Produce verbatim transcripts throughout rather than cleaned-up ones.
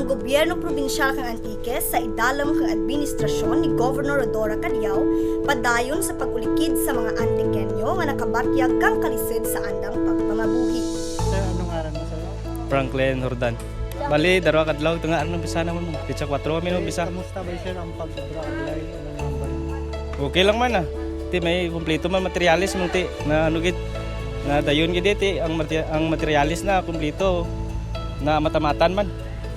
Gobyerno probinsyal kang Antique sa idalum kang administrasyon ni Governor Rhodora Cadiao padayon sa pag-ulikid sa mga Antiqueño nga nakabatyag kang kalisud sa andang pagpangabuhi. Sir, ano ngaran mo, sir? Franklin Jordan. Bali, darwa ka adlaw, tunga ano umpisa namun, petsa kwatro kami no umpisa. Kamusta ba, sir, ang pag-obra-obra? Okay lang man, ah. Ti may kumpleto man materyales man ti, na ano gid, na dayon gid ti ang mate-, ang materyales na kumpleto, na matamatan man.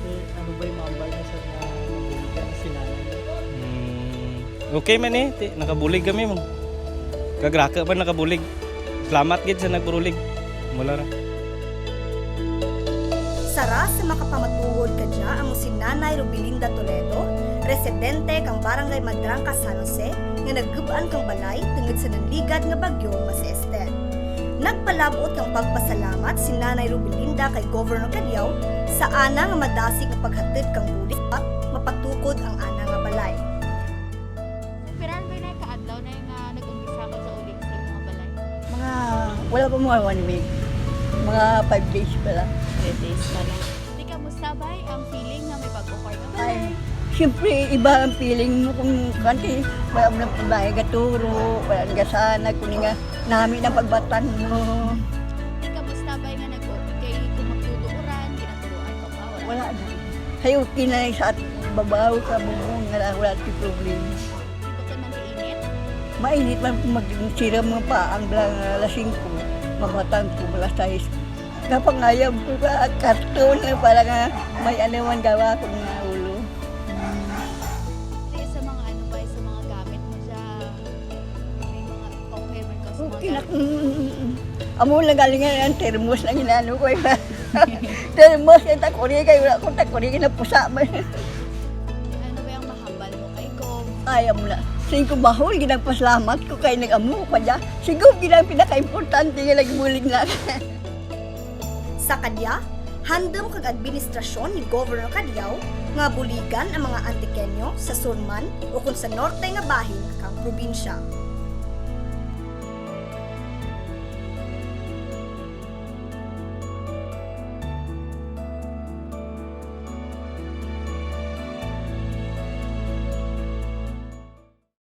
Eh, ano ba yung mambal mo, sir, na nabulig ka si nanay? Hmm, okay man eh, ti nakabulig kami mo. Kagraka man nakabulig. Salamat gid sa nagburulig. Mula ra. Sara sa makapamatuod kadya amo si Nanay Rubilinda Toledo, residente kang Barangay Madrangca, San Jose, nga nagub-an kang balay tungud sa nanligad nga bagyo nga si Esther. Nagpalab-ot kang pagpasalamat si Nanay Rubilinda kay Governor Cadiao sa ana nga madasig nga paghatud kang bulig at mapatukod ang ana nga balay. Pira ra bay na ka adlaw na nga nag-umpisa ka sa uling sa mga balay? Mga, wala pa mga one week. Mga five days pa lang. Five days pa lang. Ti, kamusta bay ang feeling nga may bag-o ka nga balay? Ay, siyempre, iba ang feeling mo kung kanti, wala mo nang pagbahay gaturo, wala nang gasana, kundi nga, nami ng pagbatan mo. Ti, kamusta bay nga nag-, kay kung magtudo uran, ginaturuan ka pa, wala? Wala na. Hay, okay na sa babaw, sa bubong, wala, wala ti problema. Di ba ka man kainit? Mainit man kung magsiram nga pa ang bala nga alas singko, mabatan ko alas sais. Kapangayab ko ka karton nga para nga may ano man gawa ko nga ulo. Di, sa mga ano bay, sa mga gamit mo dya, may mga okay man ka sa mga gamit? Okay na, mm, mm, mm. Amo lang galing nga ang termos lang inaano ko, eh. Termos, yung takuri, kay wala akong takuri, kay napusa man. Ano bay ang mahambal mo kay Gov? Ay, amo na. Singko bahul, ginagpasalamat ko kay nag-amo ko pa dya. Si Gov, ginang pinakaimportante nga nagbulig na. Sa kadya, handum kang administrasyon ni Governor Cadiao nga buligan ang mga Antiqueño sa sur man o kon sa norte nga bahin kang probinsya.